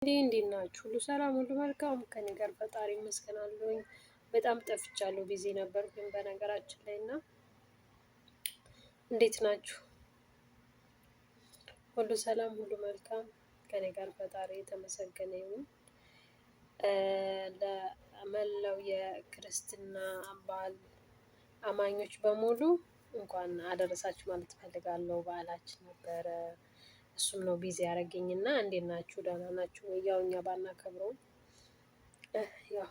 እንዴት ናችሁ? ሁሉ ሰላም፣ ሁሉ መልካም ከኔ ጋር ፈጣሪ ይመስገን አለሁኝ። በጣም ጠፍቻለሁ፣ busy ነበርኩኝ በነገራችን ላይ እና እንዴት ናችሁ? ሁሉ ሰላም፣ ሁሉ መልካም ከኔ ጋር ፈጣሪ የተመሰገነ ይሁን። ለመላው የክርስትና በዓል አማኞች በሙሉ እንኳን አደረሳችሁ ማለት እፈልጋለሁ። በዓላችን ነበረ፣ እሱም ነው busy ያደረገኝ እና እንዴት ናችሁ? ደህና ናችሁ ወይ? ያው እኛ ባናከብረውም ያው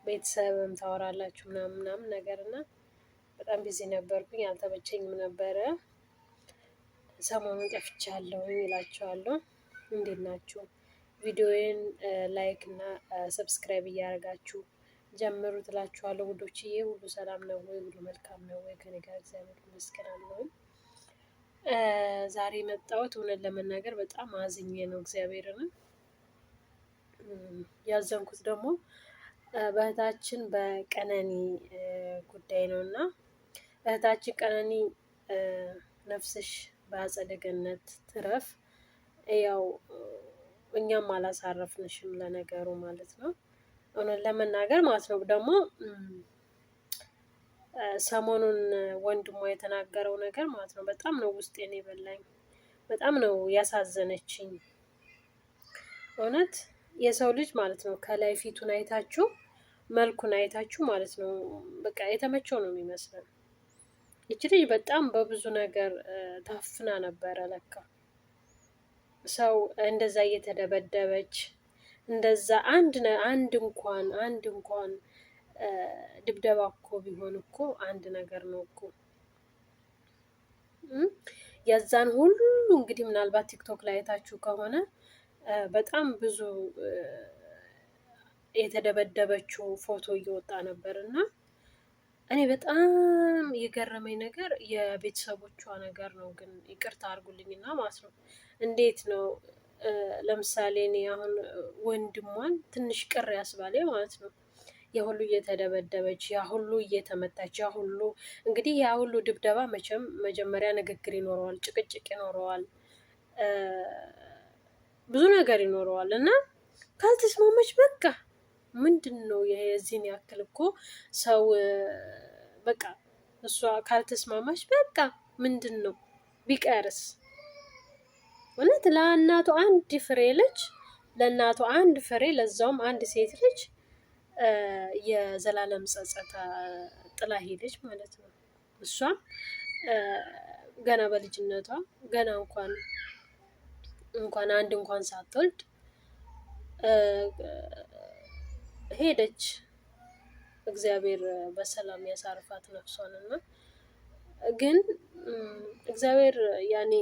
ቤተሰብም ታወራላችሁ ምናምን ምናምን ነገር እና በጣም busy ነበርኩኝ፣ አልተመቸኝም ነበረ። ሰሞኑን ጠፍቻለሁ እላችኋለሁ። እንዴት ናችሁ? ቪዲዮዬን like እና subscribe እያደረጋችሁ ጀምሩ ትላችኋለሁ ውዶችዬ። ሁሉ ሰላም ነው ወይ? ሁሉ መልካም ነው ወይ? ከኔ ጋር እግዚአብሔር ይመስገን አለሁኝ። ዛሬ የመጣሁት እውነት ለመናገር በጣም አዝኜ ነው። እግዚአብሔርን ያዘንኩት ደግሞ በእህታችን በቀነኒ ጉዳይ ነው እና እህታችን ቀነኒ ነፍስሽ በአጸደ ገነት ትረፍ። ያው እኛም አላሳረፍንሽም ለነገሩ ማለት ነው፣ እውነት ለመናገር ማለት ነው። ደግሞ ሰሞኑን ወንድሟ የተናገረው ነገር ማለት ነው በጣም ነው ውስጤን የበላኝ፣ በጣም ነው ያሳዘነችኝ። እውነት የሰው ልጅ ማለት ነው ከላይ ፊቱን አይታችሁ መልኩን አይታችሁ ማለት ነው በቃ የተመቸው ነው የሚመስለን። ይቺ ልጅ በጣም በብዙ ነገር ታፍና ነበረ ለካ ሰው እንደዛ እየተደበደበች እንደዛ አንድ አንድ እንኳን አንድ እንኳን ድብደባ እኮ ቢሆን እኮ አንድ ነገር ነው እኮ። የዛን ሁሉ እንግዲህ ምናልባት ቲክቶክ ላይ አይታችሁ ከሆነ በጣም ብዙ የተደበደበችው ፎቶ እየወጣ ነበር እና እኔ በጣም የገረመኝ ነገር የቤተሰቦቿ ነገር ነው። ግን ይቅርታ አድርጉልኝና ማለት ነው እንዴት ነው ለምሳሌ እኔ አሁን ወንድሟን ትንሽ ቅር ያስባለ ማለት ነው። ያ ሁሉ እየተደበደበች፣ ያ ሁሉ እየተመታች፣ ያ ሁሉ እንግዲህ ያ ሁሉ ድብደባ መቼም መጀመሪያ ንግግር ይኖረዋል፣ ጭቅጭቅ ይኖረዋል፣ ብዙ ነገር ይኖረዋል እና ካልተስማመች በቃ ምንድን ነው የዚህን ያክል እኮ ሰው በቃ እሷ ካልተስማማች በቃ ምንድን ነው ቢቀርስ? እውነት ለእናቱ አንድ ፍሬ ልጅ፣ ለእናቱ አንድ ፍሬ፣ ለዛውም አንድ ሴት ልጅ የዘላለም ጸጸት ጥላ ሄደች ማለት ነው። እሷም ገና በልጅነቷ ገና እንኳን እንኳን አንድ እንኳን ሳትወልድ ሄደች። እግዚአብሔር በሰላም ያሳርፋት ነፍሷን እና ግን እግዚአብሔር ያኔ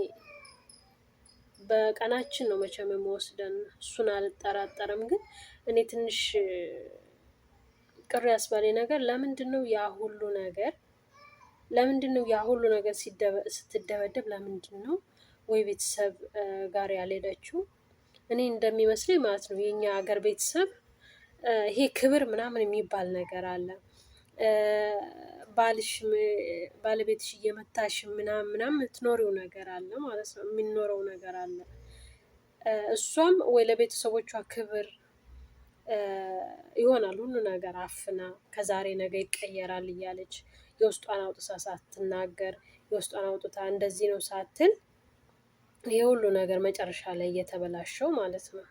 በቀናችን ነው መቼም የሚወስደን፣ እሱን አልጠራጠርም። ግን እኔ ትንሽ ቅር ያስባለኝ ነገር ለምንድን ነው ያ ሁሉ ነገር ለምንድን ነው ያ ሁሉ ነገር ስትደበደብ ለምንድን ነው ወይ ቤተሰብ ጋር ያልሄደችው? እኔ እንደሚመስለኝ ማለት ነው የኛ ሀገር ቤተሰብ ይሄ ክብር ምናምን የሚባል ነገር አለ። ባልሽ ባለቤትሽ እየመታሽ ምናምን ምናምን የምትኖሪው ነገር አለ ማለት ነው፣ የሚኖረው ነገር አለ። እሷም ወይ ለቤተሰቦቿ ክብር ይሆናል ሁሉ ነገር አፍና ከዛሬ ነገ ይቀየራል እያለች የውስጧን አውጥታ ሳትናገር፣ የውስጧን አውጥታ እንደዚህ ነው ሳትል ይሄ ሁሉ ነገር መጨረሻ ላይ እየተበላሸው ማለት ነው።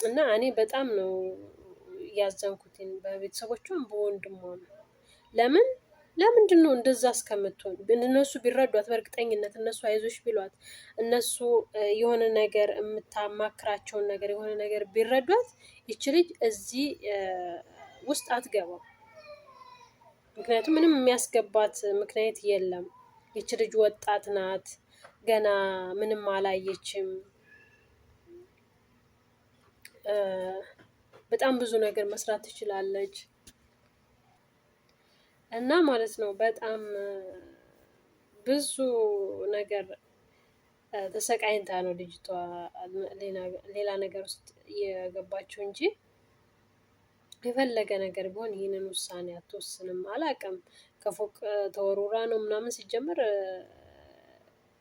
እና እኔ በጣም ነው ያዘንኩትን በቤተሰቦቿም በወንድሟ ነው። ለምን ለምንድን ነው እንደዛ እስከምትሆን? እነሱ ቢረዷት በእርግጠኝነት እነሱ አይዞሽ ቢሏት፣ እነሱ የሆነ ነገር የምታማክራቸውን ነገር የሆነ ነገር ቢረዷት ይች ልጅ እዚህ ውስጥ አትገባም። ምክንያቱም ምንም የሚያስገባት ምክንያት የለም። ይች ልጅ ወጣት ናት፣ ገና ምንም አላየችም። በጣም ብዙ ነገር መስራት ትችላለች እና ማለት ነው በጣም ብዙ ነገር ተሰቃይንታ ነው ልጅቷ ሌላ ነገር ውስጥ የገባችው እንጂ የፈለገ ነገር ቢሆን ይህንን ውሳኔ አትወስንም። አላውቅም፣ ከፎቅ ተወርውራ ነው ምናምን ሲጀመር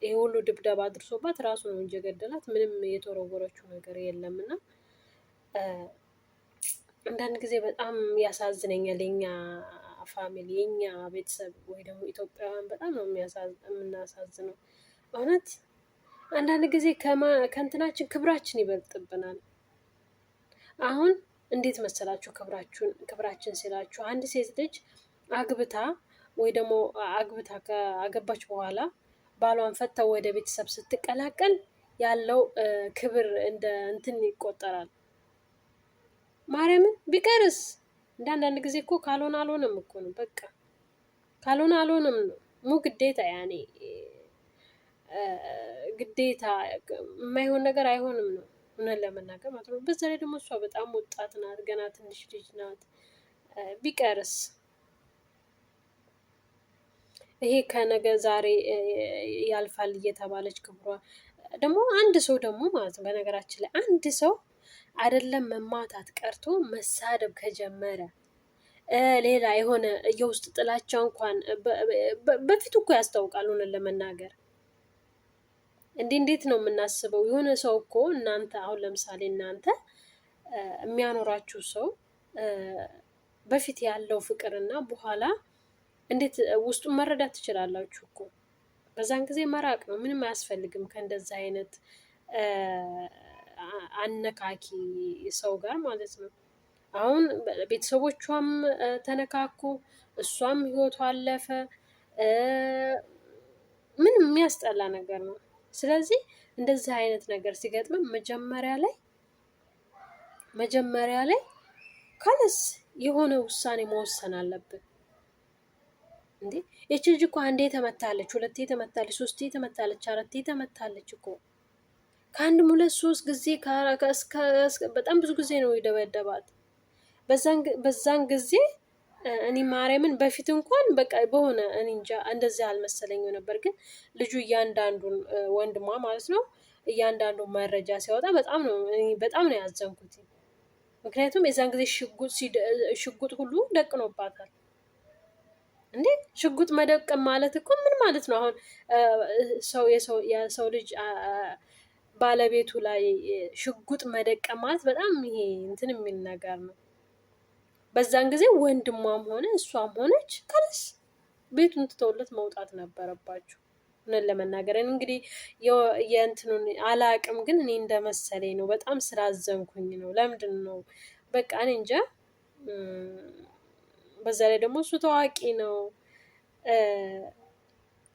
ይሄ ሁሉ ድብደባ አድርሶባት ራሱ ነው እንጂ የገደላት ምንም የተወረወረችው ነገር የለም። እና አንዳንድ ጊዜ በጣም ያሳዝነኛል የኛ family፣ የኛ ቤተሰብ ወይ ደግሞ ኢትዮጵያውያን በጣም ነው የምናሳዝነው። እውነት አንዳንድ ጊዜ ከእንትናችን ክብራችን ይበልጥብናል። አሁን እንዴት መሰላችሁ ክብራችሁን ክብራችን ሲላችሁ አንድ ሴት ልጅ አግብታ ወይ ደግሞ አግብታ ከአገባች በኋላ ባሏን ፈተው ወደ ቤተሰብ ስትቀላቀል ያለው ክብር እንደ እንትን ይቆጠራል። ማርያምን ቢቀርስ እንደ አንዳንድ ጊዜ እኮ ካልሆነ አልሆነም እኮ ነው። በቃ ካልሆነ አልሆነም ነው። ሙ ግዴታ ያኔ ግዴታ የማይሆን ነገር አይሆንም ነው፣ እውነት ለመናገር ማለት ነው። በዛ ላይ ደግሞ እሷ በጣም ወጣት ናት፣ ገና ትንሽ ልጅ ናት። ቢቀርስ ይሄ ከነገ ዛሬ ያልፋል እየተባለች ክብሯ ደግሞ አንድ ሰው ደግሞ ማለት ነው። በነገራችን ላይ አንድ ሰው አይደለም መማታት ቀርቶ መሳደብ ከጀመረ ሌላ የሆነ የውስጥ ጥላቻ እንኳን በፊቱ እኮ ያስታውቃል። ሆነን ለመናገር እንዴ እንዴት ነው የምናስበው? የሆነ ሰው እኮ እናንተ አሁን ለምሳሌ እናንተ የሚያኖራችሁ ሰው በፊት ያለው ፍቅርና በኋላ እንዴት ውስጡን መረዳት ትችላላችሁ እኮ። በዛን ጊዜ መራቅ ነው፣ ምንም አያስፈልግም ከእንደዚህ አይነት አነካኪ ሰው ጋር ማለት ነው። አሁን ቤተሰቦቿም ተነካኩ፣ እሷም ህይወቷ አለፈ። ምንም የሚያስጠላ ነገር ነው። ስለዚህ እንደዚህ አይነት ነገር ሲገጥምም መጀመሪያ ላይ خلاص የሆነ ውሳኔ መወሰን አለብን። እንዴ ይቺ ልጅ እኮ አንዴ ተመታለች፣ ሁለቴ ተመታለች፣ ሶስቴ ተመታለች፣ አራቴ ተመታለች እኮ፣ ከአንድም ሁለት ሶስት ጊዜ፣ በጣም ብዙ ጊዜ ነው የደበደባት። በዛን ጊዜ እኔ ማርያምን በፊት እንኳን በቃ በሆነ እኔ እንጃ እንደዚህ አልመሰለኝም ነበር። ግን ልጁ እያንዳንዱን፣ ወንድሟ ማለት ነው፣ እያንዳንዱ መረጃ ሲያወጣ በጣም ነው ያዘንኩት። ምክንያቱም የዛን ጊዜ ሽጉጥ ሁሉ ደቅኖባታል። እንዴ ሽጉጥ መደቀን ማለት እኮ ምን ማለት ነው? አሁን ሰው የሰው ልጅ ባለቤቱ ላይ ሽጉጥ መደቀን ማለት በጣም ይሄ እንትን የሚል ነገር ነው። በዛን ጊዜ ወንድሟም ሆነ እሷም ሆነች خلاص ቤቱን ትተውለት መውጣት ነበረባቸው። እውነት ለመናገር እንግዲህ የእንትኑን አላቅም፣ ግን እኔ እንደመሰለኝ ነው። በጣም ስላዘንኩኝ ነው። ለምንድን ነው በቃ እኔ እንጃ። በዛ ላይ ደግሞ እሱ ታዋቂ ነው።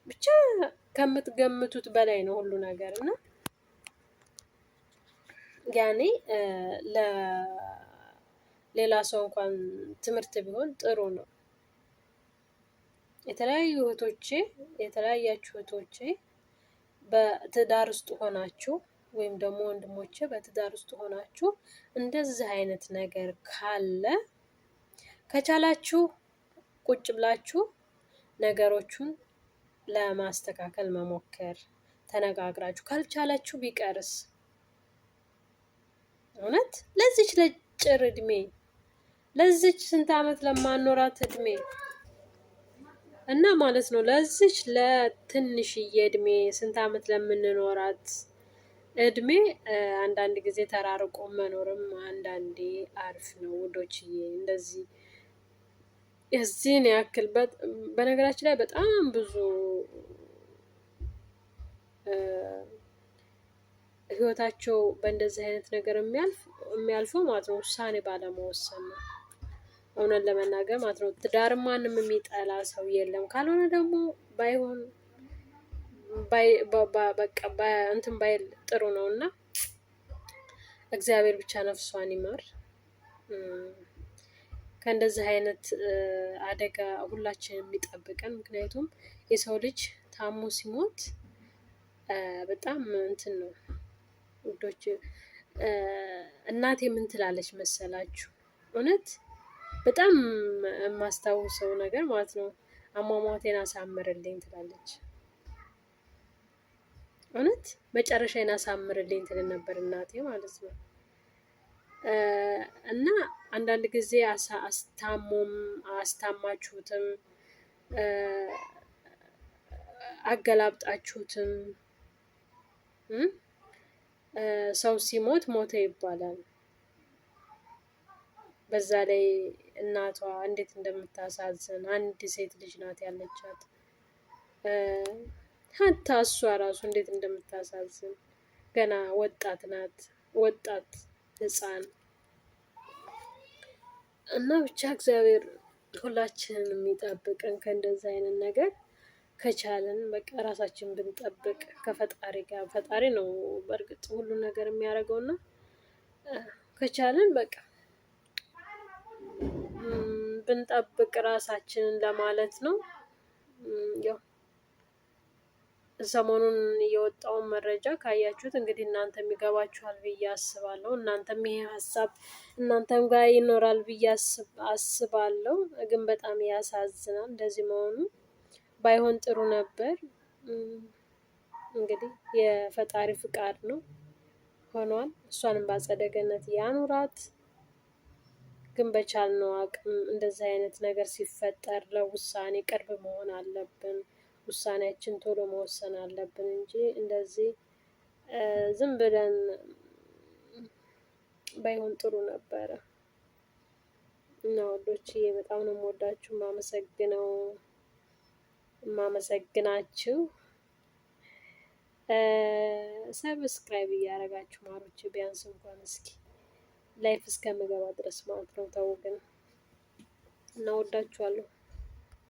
ብቻ ከምትገምቱት በላይ ነው ሁሉ ነገር። እና ያኔ ለሌላ ሰው እንኳን ትምህርት ቢሆን ጥሩ ነው። የተለያዩ እህቶቼ፣ የተለያያችሁ እህቶቼ በትዳር ውስጥ ሆናችሁ ወይም ደግሞ ወንድሞቼ በትዳር ውስጥ ሆናችሁ እንደዚህ አይነት ነገር ካለ ከቻላችሁ ቁጭ ብላችሁ ነገሮቹን ለማስተካከል መሞከር፣ ተነጋግራችሁ ካልቻላችሁ ቢቀርስ። እውነት ለዚች ለጭር እድሜ፣ ለዚች ስንት ዓመት ለማኖራት እድሜ እና ማለት ነው ለዚች ለትንሽዬ እድሜ፣ ስንት ዓመት ለምንኖራት እድሜ አንዳንድ ጊዜ ተራርቆ መኖርም አንዳንዴ አሪፍ ነው ውዶችዬ። እንደዚህ የዚህን ያክል በነገራችን ላይ በጣም ብዙ ህይወታቸው በእንደዚህ አይነት ነገር የሚያልፈው ማለት ነው ውሳኔ ባለመወሰን ነው። እውነት ለመናገር ማለት ነው ትዳር ማንም የሚጠላ ሰው የለም። ካልሆነ ደግሞ ባይሆን በቃ እንትን ባይል ጥሩ ነው። እና እግዚአብሔር ብቻ ነፍሷን ይማር። ከእንደዚህ አይነት አደጋ ሁላችንም የሚጠብቀን። ምክንያቱም የሰው ልጅ ታሞ ሲሞት በጣም እንትን ነው ውዶች። እናቴ ምን ትላለች መሰላችሁ? እውነት በጣም የማስታውሰው ነገር ማለት ነው። አሟሟቴን አሳምርልኝ ትላለች። እውነት መጨረሻዬን አሳምርልኝ ትል ነበር እናቴ ማለት ነው። እና አንዳንድ ጊዜ አስታሞም አስታማችሁትም አገላብጣችሁትም። ሰው ሲሞት ሞተ ይባላል። በዛ ላይ እናቷ እንዴት እንደምታሳዝን፣ አንድ ሴት ልጅ ናት ያለቻት። ሀታ እሷ ራሱ እንዴት እንደምታሳዝን፣ ገና ወጣት ናት፣ ወጣት ሕፃን። እና ብቻ እግዚአብሔር ሁላችንን የሚጠብቀን ከእንደዚህ አይነት ነገር። ከቻልን በቃ ራሳችን ብንጠብቅ ከፈጣሪ ጋር፣ ፈጣሪ ነው በእርግጥ ሁሉን ነገር የሚያደርገው፣ እና ከቻልን በቃ ብንጠብቅ ራሳችንን ለማለት ነው። ያው ሰሞኑን የወጣውን መረጃ ካያችሁት እንግዲህ እናንተም ይገባችኋል ብዬ አስባለሁ። እናንተም ይሄ ሀሳብ እናንተም ጋር ይኖራል ብዬ አስባለሁ። ግን በጣም ያሳዝናል እንደዚህ መሆኑ፣ ባይሆን ጥሩ ነበር። እንግዲህ የፈጣሪ ፍቃድ ነው፣ ሆኗል። እሷንም በአጸደ ገነት ያኑራት። ግን በቻልነው አቅም እንደዚህ አይነት ነገር ሲፈጠር ለውሳኔ ቅርብ መሆን አለብን። ውሳኔያችን ቶሎ መወሰን አለብን እንጂ እንደዚህ ዝም ብለን ባይሆን ጥሩ ነበረ። እና ወዶችዬ በጣም ነው የምወዳችሁ፣ የማመሰግነው፣ የማመሰግናችሁ። Subscribe እያደረጋችሁ ማሮች፣ ቢያንስ እንኳን እስኪ live እስከምገባ ድረስ ማለት ነው። ተው ግን፣ እና ወዳችኋለሁ።